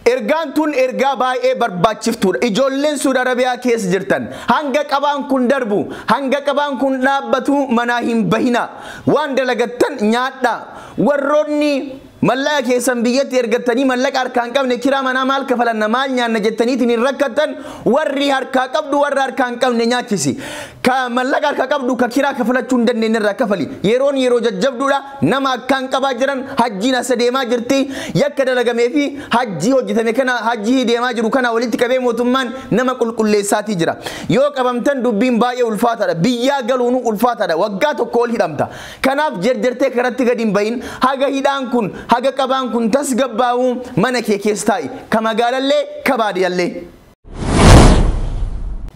Ergaan tun ergaa baay'ee barbaachiftuudha. Ijoolleen Saudi Arabiyaa keessa jirtan hanga qabaan kun darbu, hanga qabaan kun dhaabbatu manaa hin bahina. Waan dalagattan nyaadhaa. Warroonni mallaqa keessan biyyatti ergattanii mallaqa harkaa hin qabne kiraa manaa maal kafalanna maal nyaanna jettaniitiin hin rakkattan, warri harkaa qabdu warra harkaa hin qabne nyaachisi. Ka mallaqa harkaa qabdu ka kiraa kafalachuu hin dandeenye irraa kafali. Yeroon yeroo jajjabduudha. Nama akkaan qabaa jiran hajjiin as deemaa jirti. Yakka dalagamee fi hajjii hojjetame kana hajjii deemaa jiru kana walitti qabee mootummaan nama qulqulleessaatii jira. Yoo qabamtan dubbiin baay'ee ulfaataadha. Biyyaa galuun ulfaataadha. Waggaa tokko ol hidhamta. Kanaaf jarjartee karatti gadi hin bahin. Haga hidhaan kun haga qabaan kun tasgabbaa'uu mana kee keessa taa'i. Ka magaalallee ka baadiyyallee.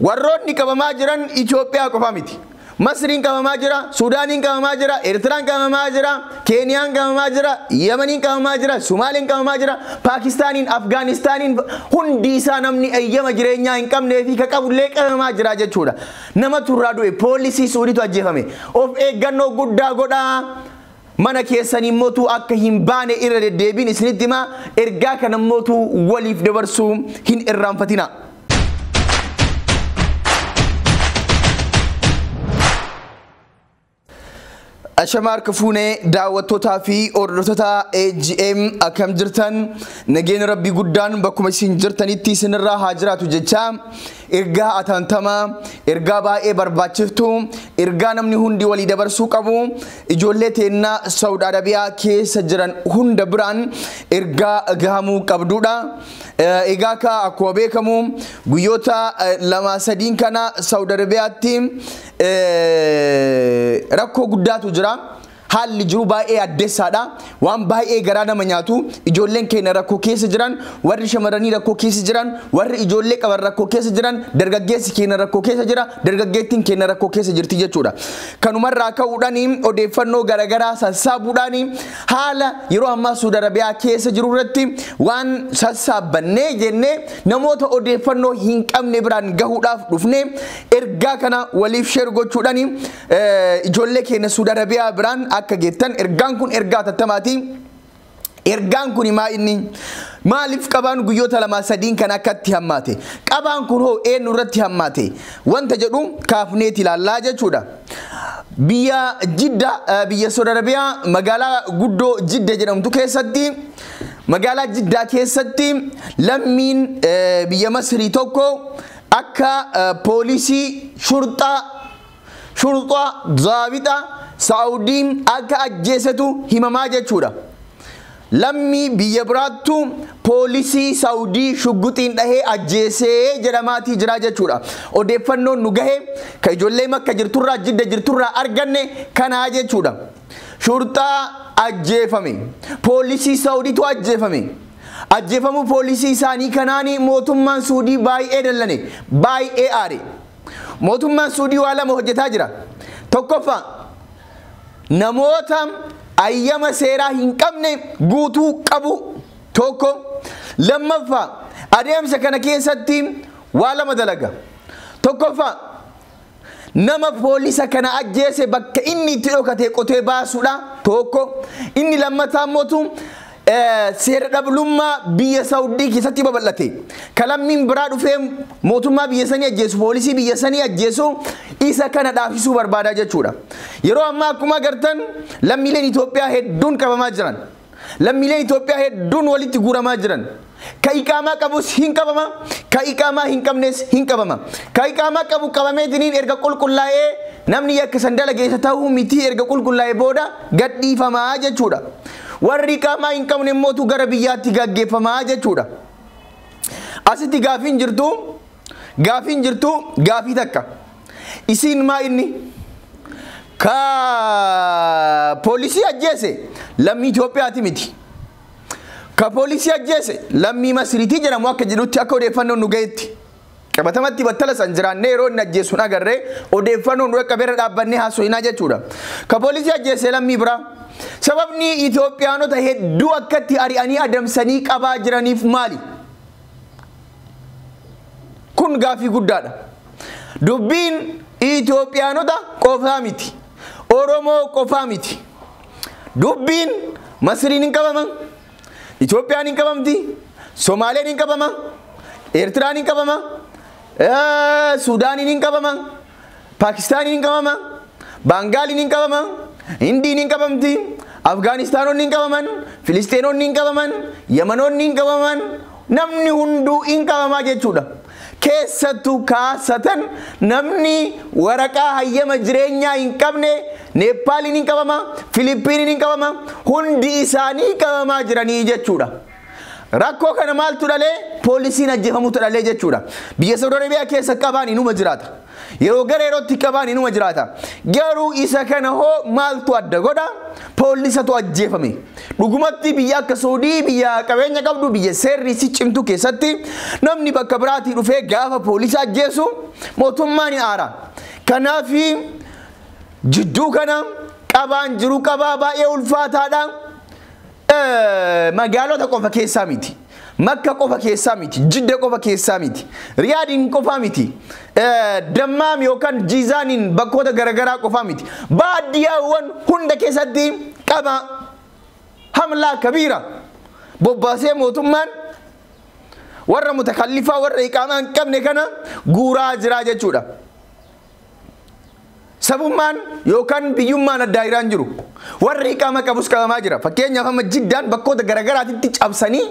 Warroonni qabamaa jiran Itoophiyaa qofa miti. Masriin qabamaa jira, Suudaaniin qabamaa jira, Eertiraan qabamaa jira, Keeniyaan qabamaa jira, Yemeniin qabamaa jira, Sumaaliin qabamaa jira, Paakistaaniin, Afgaanistaaniin hundi isaa namni eeyyama jireenyaa hin qabnee fi ka qabullee qabamaa jira jechuudha. Nama turraa du'e poolisii Suudiitu ajjeefame. Of eeggannoo guddaa godhaa. Mana keessanii mootuu akka hin baane irra deddeebiin isinitti himaa. Ergaa kana mootuu waliif dabarsuu hin irraanfatina. Ashama harka fuunee daawwattootaa fi hordoftoota AGM akkam jirtan, nageenya rabbii guddaan bakkuma isin jirtanitti isinirraa haa jiraatu jecha ergaa atantamaa, ergaa baay'ee barbaachiftu, ergaa namni hundi walii dabarsuu qabu ijoollee teennaa Saudi Arabiyaa keessa jiran hunda biraan ergaa gahamuu qabdudha. Egaa ka akkuma beekamu guyyoota 2-3 kana Saudi Arabiyaatti rakkoo guddaatu jira. Haalli jiru baay'ee addeessaadha. Waan baay'ee garaa nama nyaatu. Ijoolleen keenya rakkoo keessa jiran, warri shamarranii rakkoo keessa jiran, warri ijoollee qaban rakkoo keessa jiran, dargaggeessi keenya rakkoo keessa jira, dargaggeettiin keenya rakkoo keessa jirti jechuudha. Kanumarraa ka'uudhaan odeeffannoo garaagaraa sassaabuudhaan haala yeroo ammaa Saudi Arabiyaa keessa jiru irratti waan sassaabbannee jennee namoota odeeffannoo hin qabne biraan gahuudhaaf dhufnee ergaa kana waliif sheer gochuudhaan ijoollee keenya Saudi Arabiyaa biraan akka geettan. Ergaan kun ergaa tattamaati. Ergaan kun maa inni maaliif qabaan guyyoota 2-3 kan akkatti hammaate? Qabaan kun hoo eenyu irratti hammaate? Wanta jedhu kaafneeti ilaallaa jechuudha. Biyya Jidda, biyya Saudi Arabiyaa magaalaa guddoo Jidda jedhamtu keessatti, magaalaa Jiddaa keessatti lammiin biyya Masrii tokko akka poolisii shurxaa zaabixa Saawudiin akka ajjeesetu himamaa jechuudha. Lammii biyya biraattu poolisii Saawudii shugguxiin dhahee ajjeesee jedhamaatii jira jechuudha. Odeeffannoon nu gahe ka ijoollee Makka jirturraa Jidda jirturraa arganne kanaa jechuudha. Shurxaa ajjeefame. Poolisii Saawudiitu ajjeefame. Ajjeefamuu poolisii isaanii kanaani mootummaan Suudii baay'ee dallane, baay'ee aare. Mootummaan Suudii waa lama hojjetaa jira. Tokkoffaa, namoota ayyama seeraa hin qabne guutuu qabu tokko. Lammaffaa, adeemsa kana keessatti waa lama dalaga. Tokkoffaa, nama poolisa kana ajjeese bakka inni itti dhokate qotee baasuudha tokko. Inni lammataa mootu seera dhablummaa biyya Saawudii keessatti babal'ate. Kalammiin biraa dhufee mootummaa biyya sanii ajjeesu, poolisii biyya sanii ajjeesu isa kana dhaabsisuu barbaada jechuudha. Yeroo ammaa akkuma agartan lammiileen Itoophiyaa hedduun qabamaa jiran. Lammiileen Itoophiyaa hedduun walitti guuramaa jiran. Ka iqaamaa qabus hin qabama, ka iqaamaa hin qabnes hin qabama. Ka iqaamaa qabu qabameetiniin erga qulqullaa'ee namni yakka san dalageessa ta'uu miti erga qulqullaa'ee booda gadhiifamaa jechuudha. Warri iqaamaa hin qabne immoo gara biyyaatti gaggeeffamaa jechuudha. Asitti gaafiin jirtu gaafii takka. Isiin maa inni ka poolisii ajjeese lammii Itoophiyaati miti. Ka poolisii ajjeese lammii Masriitii jedhamu akka jedhutti akka odeeffannoon nu gahetti. Qabatamatti battala san jiraannee yeroo inni ajjeesuun agarree odeeffannoon nu qabeerra dhaabbannee haasofnaa jechuudha. Ka poolisii ajjeese lammii biraa. Sababni Itoophiyaanota hedduu akkatti ari'anii adamsanii qabaa jiraniif maali? Kun gaafii guddaadha. Dubbiin Itoophiyaanota qofaa miti. Oromoo qofaa miti. Dubbiin Masriin hin qabaman, Itoophiyaan hin qabamti, Somaaleen hin qabama, Eertiraan hin qabama, Suudaaniin hin qabama, Paakistaaniin hin qabama, Baangaaliin hin qabama, Hindiin hin qabamti, Afgaanistaanonni hin qabaman, Filisteenoonni hin qabaman, Yamanoonni hin qabaman, namni hunduu hin qabamaa jechuudha. Keessattuu kaasatan namni waraqaa hayyama jireenyaa hin qabne Neepaaliin hin qabama, Filiippiiniin hin qabama, hundi isaanii qabamaa jiranii jechuudha. Rakkoo kana maaltu dhalee? Poolisiin ajjeefamutu dhalee jechuudha. Biyya Saudi Arabiyaa keessa qabaan inuma jiraata. Yeroo gara yerootti qabaan inuma jiraata. Garuu isa kana hoo maaltu adda godha? Poolisatu ajjeefame. Dhugumatti biyya akka Saudii, biyya qabeenya qabdu, biyya seerri si cimtu keessatti namni bakka biraatii dhufee gaafa poolisa ajjeesu mootummaan ni aara. Kanaafi jidduu kana qabaan jiru qabaa baay'ee ulfaataadha. Magaalota qofa keessaa miti. Makka qofa keessaa miti. Jidda qofa keessaa miti. Riyaadiin qofa miti. Dammaam yookaan Jiizaaniin bakkoota garaagaraa qofa miti. Baadiyyaawwan hunda keessatti qaba hamlaa kabiira. Bobbaasee mootummaan warra mutakallifaa, warra iqaamaa hin qabne kana guuraa jira jechuudha. Sabummaan yookaan biyyummaan addaa jiraan jiru. Warri iqaama qabus qabamaa jira. Fakkeenyaaf amma Jiddaan bakkoota garaagaraatitti cabsanii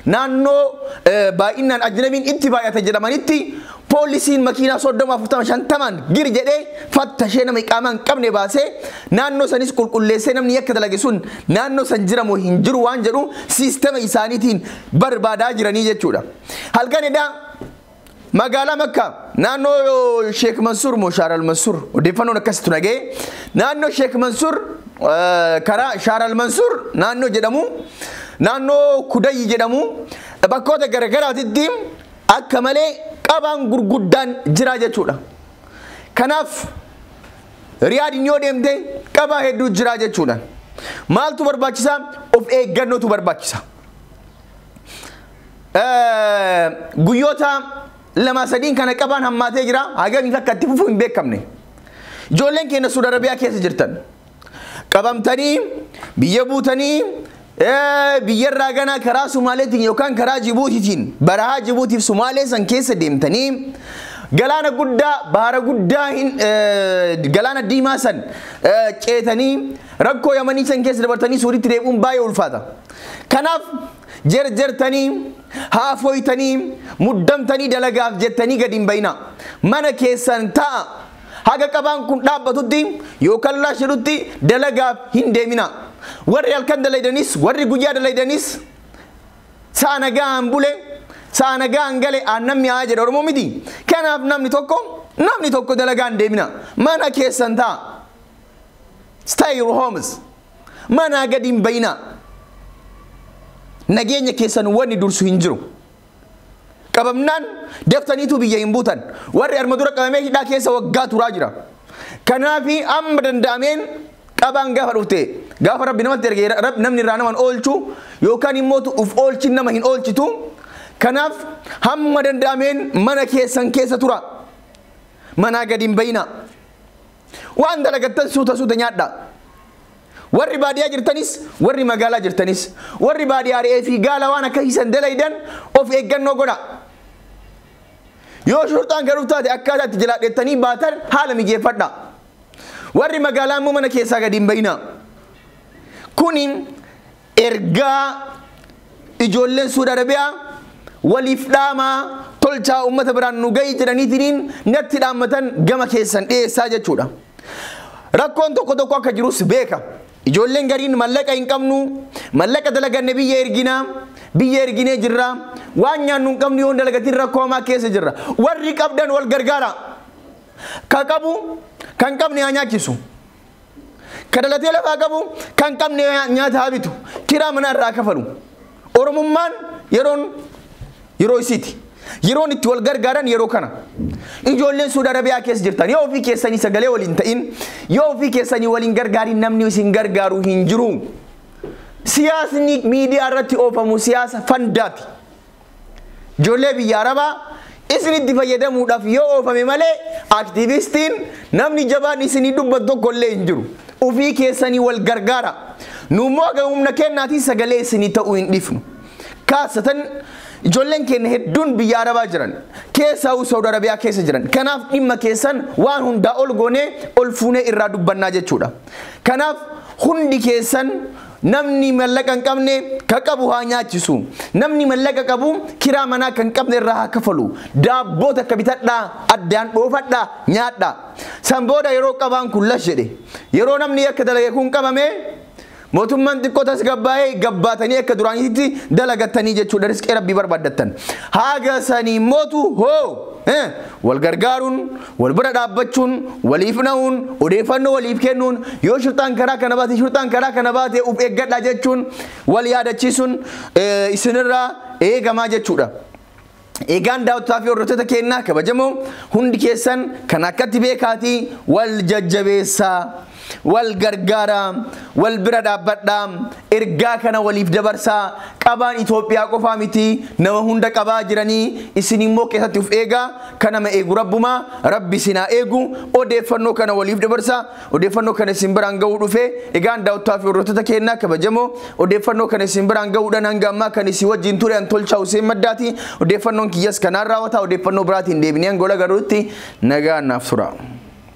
naannoo baay'inaan ajnabiin itti baay'ata jedhamanitti poolisiin makiinaa 30, 40, 50 gir jedhee fattashee nama iqaamaa hin qabne baasee naannoo sanis qulqulleessee namni yakka dalage sun naannoo san jiramoo hin jiru waan jedhu siistema isaaniitiin barbaadaa jiranii jechuudha. Halkan edaa magaalaa Makka naannoo Sheek Mansuur moo Shaaral Mansuur, odeeffannoon akkasitti nagee, naannoo Sheek Mansuur, karaa Shaaral Mansuur naannoo jedhamu, naannoo Kudayyi jedhamu, bakkoota garagaraatitti akka malee qabaan gurguddaan jira jechuudha. Kanaaf Riyaadiin yoo deemte qabaa hedduu jira jechuudha. Maaltu barbaachisa? Of eeggannootu barbaachisa. Guyyoota 2-3 kana qabaan hammaatee jira. Hagamiif akka itti fufuu hin beekamne. Ijoolleen keenya Saudi Arabiyaa keessa jirtan qabamtanii biyya buutanii, biyyarraa gana karaa Sumaaleetiin yookaan karaa Jibuutiitiin, barahaa Jibuutiif Sumaalee san keessa deemtanii galaana guddaa, bahara guddaa hin galaana diimaa san ceetanii rakkoo Yamanii san keessa dabartanii Suuditti deebi'uun baay'ee ulfaata. Kanaaf jerjertanii, haafoytanii, muddamtanii dalagaaf jettanii gadi hin bayina. Mana keessan ta'a. Haga qabaan kun dhaabbatutti yookaan laashirutti dalagaaf hin deemina. Warri halkan dalaydanis, warri guyyaa dalaydanis, sa'a nagaan bule, sa'a nagaan gale aannan mi'aa jedha Oromoo miti. Kanaaf namni tokko dalagaa hin deemina. Mana keessan ta'a. Stay your homes. Manaa gadi hin bayina. Nageenya keessan wanni dursu hin jiru. Qabamnaan daftaniitu biyya hin buutan. Warri arma dura qabamee hidhaa keessa waggaa turaa jira. Kanaafi amma danda'ameen qabaan gaafa dhufte, gaafa Rabbi namatti erge, namni irraa naman oolchu yookaan immoo uf oolchin nama hin oolchitu. Kanaaf hamma danda'ameen mana keessan keessa tura. Manaa gadi hin bayina. Waan dalagattan suuta suuta nyaadha. Warri baadiyyaa jirtanis, warri magaalaa jirtanis, warri baadiyyaa re'ee fi gaala waan akkasiisan dalaydan of eeggannoo godha. Yoo shurxaan galuuf taate akkaataa itti jalaadhettanii baatan haala mijeeffadha. Warri magaalaa immoo mana keessaa gadi hin bayina. Kuni ergaa ijoolleen Suudi Arabiyaa waliif dhaamaa tolchaa uummata biraan nu gahi jedhaniitiin natti dhaammatan gama keessan dhiyeessaa jechuudha. Rakkoon tokko tokko akka jirus beeka. Ijoolleen gariin mallaqa hin qabnu, mallaqa dalaganne biyya erginaa, biyya erginee jirra, waan nyaannu hin qabnu, yoo dalagatiin rakkoo hamaa keessa jirra. Warri qabdan wal gargaara. Ka qabu kan qabne haa nyaachisu. Ka dalatee lafaa qabu kan qabne nyaata haa bitu. Kiraa mana irraa kafalu. Oromummaan yeroon yeroo isiiti. Yeroon itti wal gargaaran yeroo kana. Ijoolleen Suudi Arabiyaa keessa jirtan yoo ofii keessanii sagalee waliin ta'in, yoo ofii keessanii waliin gargaarin, namni isin gargaaru hin jiru. Siyaasni miidiyaa irratti oofamu siyaasa fandaati. Ijoollee biyya Arabaa isinitti fayyadamuudhaaf yoo oofame malee aktiivistiin namni jabaan isinii dubbatu tokko illee hin jiru. Ofii keessanii wal gargaara. Nu immoo haga humna kennaatiin sagalee isinii ta'uu hin dhiifnu. Kaasatan Ijoolleen keenya hedduun biyya Arabaa jiran, keessaa Saudi Arabiyaa keessa jiran. Kanaaf dhimma keessan waan hundaa ol goonee ol fuunee irraa dubbannaa jechuudha. Kanaaf hundi keessan, namni mallaqa hin qabne ka qabu haa nyaachisu. Namni mallaqa qabu kiraa manaa kan qabne irraa haa kafalu. Daabboo takka bitadhaa, addaan dhoofadhaa, nyaadhaa. San booda yeroo qabaan kun lash jedhe, yeroo namni akka dalage kun qabame, mootummaan xiqqoo tasgabbaa'ee gabbaatanii akka duraaniitti dalagattanii jechuudha, riskee rabbii barbaaddattan. Haga sanii mootu hoo wal gargaaruun, wal bira dhaabbachuun, waliif na'uun, odeeffannoo waliif kennuun, yoo shurxaan karaa kana baate, shurxaan karaa kana baate uf eeggadha jechuun wal yaadachiisuun isinirraa eegamaa jechuudha. Egaan daawwattoota fi hordoftoota keenyaa kabajamoo, hundi keessan kan akkatti beekaatii wal jajjabeessaa, wal gargaaraa, wal bira dhaabbadhaa, ergaa kana waliif dabarsaa. Qabaan Itoophiyaa qofaa miti, nama hunda qabaa jiranii. Isin immoo keessatti uf eegaa. Kan nama eegu rabbumaa, rabbi isin haa eegu. Odeeffannoo kana waliif dabarsaa. Odeeffannoo kana isin biraan gahuu dhufe. Egaan daawwattoota fi hordoftoota keenyaa kabajamoo, odeeffannoo kana isin biraan gahuudhaan hanga ammaa kan isin wajjin ture an Tolchaa Hussein Maddaati. Odeeffannoon kiyyas kanaan raawwata. Odeeffannoo biraatiin deebinee hanga garuutti nagaa naaf tura.